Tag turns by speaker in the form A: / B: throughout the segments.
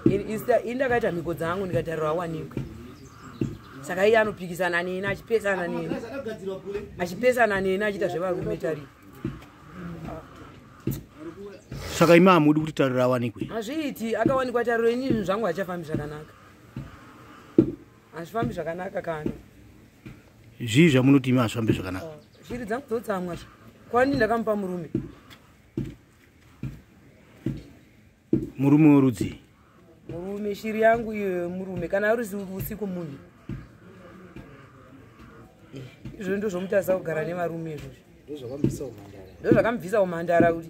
A: Ini ndakaita mhiko dzangu ndikatariro awanikwe. Saka iye anopikisana neni, achipesana neni, achipesana neni, achiita zvevarume Tariro.
B: Saka imi hamudi kuti Tariro awanikwe?
A: Hazviiti. Akawanikwa Tariro, ini zvinhu zvangu hachafambi zvakanaka, hazvifambi zvakanaka kana.
B: Zvii zvamunoti imi hazvifambi zvakanaka?
A: Shiri dzangu dzotsamwa kwani ndakamupa murume.
B: Murume werudzi?
A: Murume, shiri yangu iyoyo murume, kana ari usiku munhu. Izvo ndozvomutarisa kugara nevarume izvozvo, ndozvakamubvisa umhandara. Kuti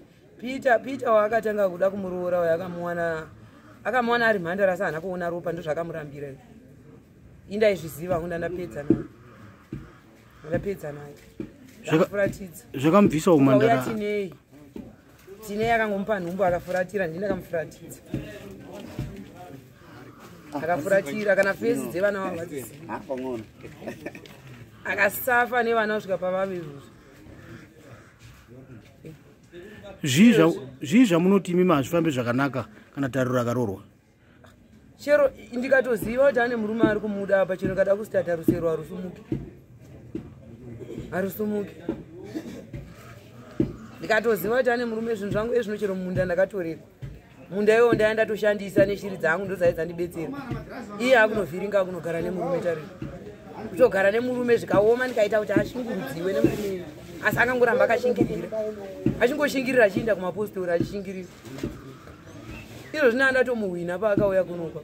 A: Peter waakatanga kuda kumuroora uyo, akamuwana ari mhandara, asi haana kuona ropa, ndozvakamurambira. Indaizviziva hangu, ndandapedza naye, ndapedza naye, ndafuratidza.
B: Zvakamubvisa umhandara?
A: Tinei, Tinei akangomupa nhumbu akafuratira, ndini ndakamufuratidza akafuratira. Kana face dzevana vavo vadziziva, akasafa nevana kusvika pavave izvozvo.
B: Zvii zvamunoti imimi hazvifambi zvakanaka kana Tariro akaroorwa?
A: Chero ndikatoziva kuti ane murume ari kumuda apa, chero kada kusitata rusero harusumuki, harusumuki. Ndikatoziva kuti ane murume, zvinhu zvangu ezvino, chero munda ndakatorerwa munda iwowo, ndaya ndatoshandisa neshiri dzangu, ndodzai dzandibetsera. Iye akunovhiringa, akunogara nemurume. Tariro kutogara nemurume zvikaoma, ndikaita kuti ashungurudziwe nemurume, asi akangoramba akashingirira, achingoshingirira, achiinda kumapostori achishingirira. Izvo zvino andatomuhwina paakauya kunokwa,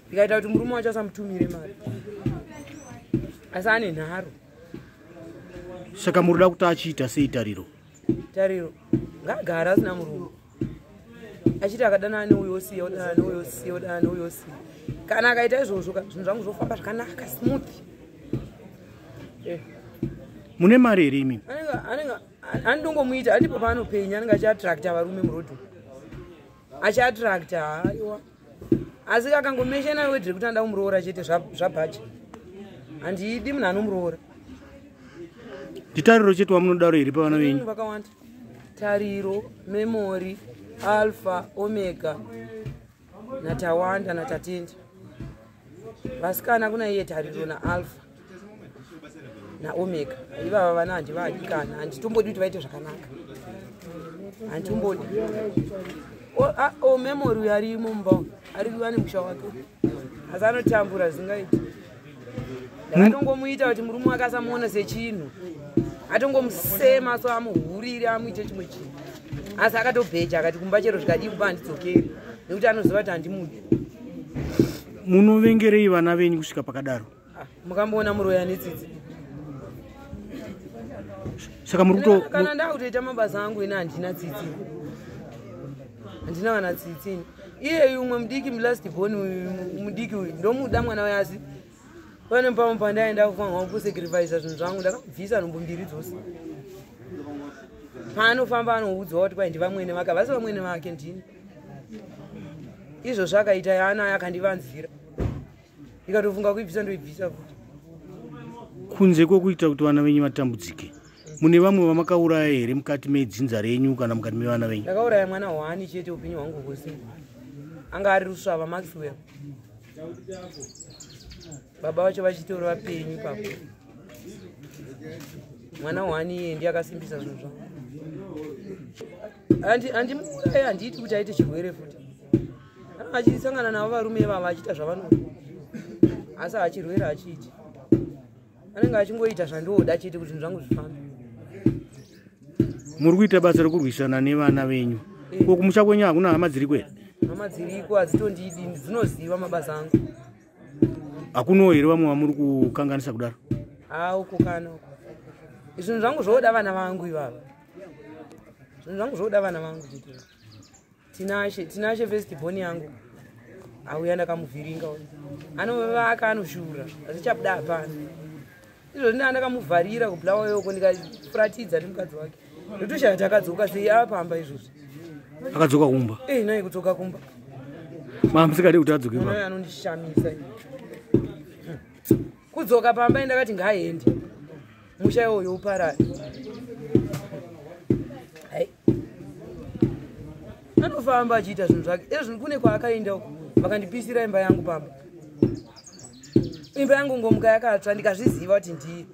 A: ndikaita kuti murume wacho asamutumire mari, asi ane nharo.
B: Saka muruda kuti achiita sei Tariro?
A: Tariro ngaagara asina murume, achiti akadanana neuyo osiya, odanana neuyo osiya, odanana neuyo osiya. Kana akaita izvozvo, zvinhu zvangu zvofamba zvakanaka, smooth.
B: Mune mari here imimi?
A: Anenge andongomuita andipo paanopenya, anenge achiattracta varume murodhi, achiattracta, haiwa. Asi akangomeshena wedre kuti anoda kumuroora chete, zvabhacha. Handidi munhu anomuroora.
B: NdiTariro chete wamunodaro here pavana venyu?
A: Vakawanda: Tariro, Memory, Alpha, Omega, naTawanda, naTatenda. Vasikana kuna iye Tariro naAlpha naOmega. Ivava vana handivadi kana, handitombodi kuti vaite zvakanaka, handitombodi. O Memory uyo arimo mumba, ari ane musha wake, asi anotambura zvingaiti. Ndakatongomuita kuti murume wake asamuona sechinhu, atongomusema, so amuhurire, amuite chimwe chinhu, asi akatobheja akati kumba chero zvikadii kumba handidzokeri, nekuti anoziva kuti handimudi.
B: Munovengerei vana venyu kusvika pakadaro?
A: Ah, mukamboona muroya netsitsi?
B: Saka muri kuto
A: Kana ndakutoita mabasa angu ine, handina tsitsi, handina kana tsitsi ini. Iyeyu umwe mudiki, last born uyu mudiki uyu, ndomuda mwana waye, asi pane pamwe pandaenda kufanirwa kusacrifica zvinhu zvangu, ndakamubvisa nhumbu mbiri dzose. Paanofamba anoudzwa kuti kwai ndivamwene vake, havasi vamwene vake, ndini. Izvo zvakaita yaanayo akandivanzira, ndikatofunga kuibvisa, ndoibvisa futi.
B: Kunze kwokuita kuti vana venyu vatambudzike, mune vamwe vamakauraya here mukati medzinza renyu kana mukati mevana venyu?
A: Ndakauraya mwana hwani chete upenyu hwangu hwose, anga ari rusvava Maxwell, baba vacho vachitori vapenyu ipapo. Mwana hwani iye ndiye akasimbisa zvinhu zvangu. Handimuurayi, handiiti kuti aite chirwere futi. Achisangana navo varume ivava achiita zvavanoda, asi haachirwere achiiti, anenge achingoita zvandioda chete kuti zvinhu zvangu zvifambe.
B: Muri kuita basa rekurwisana nevana venyu. Ko kumusha kwenyu hakuna hama dziriko here?
A: Hama dziriko, hadzitondidi, dzinoziva mabasa angu.
B: Hakunowo here vamwe vamuri kukanganisa kudaro?
A: Ha, uko kana uko, zvinhu zvangu zvoda vana vangu ivava, zvinhu zvangu zvoda vana vangu chete. Tinashe, Tinashe first born yangu auya, ndakamuvhiringa uyu, anovaka, anoshura, asi chabuda hapana. Izvozvi ndaa ndakamuvharira kuBulawayo ndikafuratidza nemukadzi wake, ndotoshaya kuti akadzoka sei apamba izvozvi.
B: Akadzoka kumba?
A: E, nai kudzoka kumba.
B: Mamusikadi kuti adzoke
A: Mwana
B: pamba?
A: uyu anondishamisa ini. Kudzoka pamba, ndakati ngaaende, musha iwoyo uparare. Hai, anofamba achiita zvinhu zvake ezvinhu, kune kwaakaenda uku. Vakandipisira imba yangu pamba. Imba yangu ngomuka yakatsva, ndikazviziva kuti ndiye.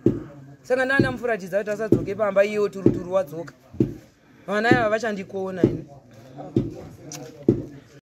A: Saka ndanamufuratidza kuti asadzoke pamba, iyewo turuturu wadzoka. Vana ava vachandikona ini.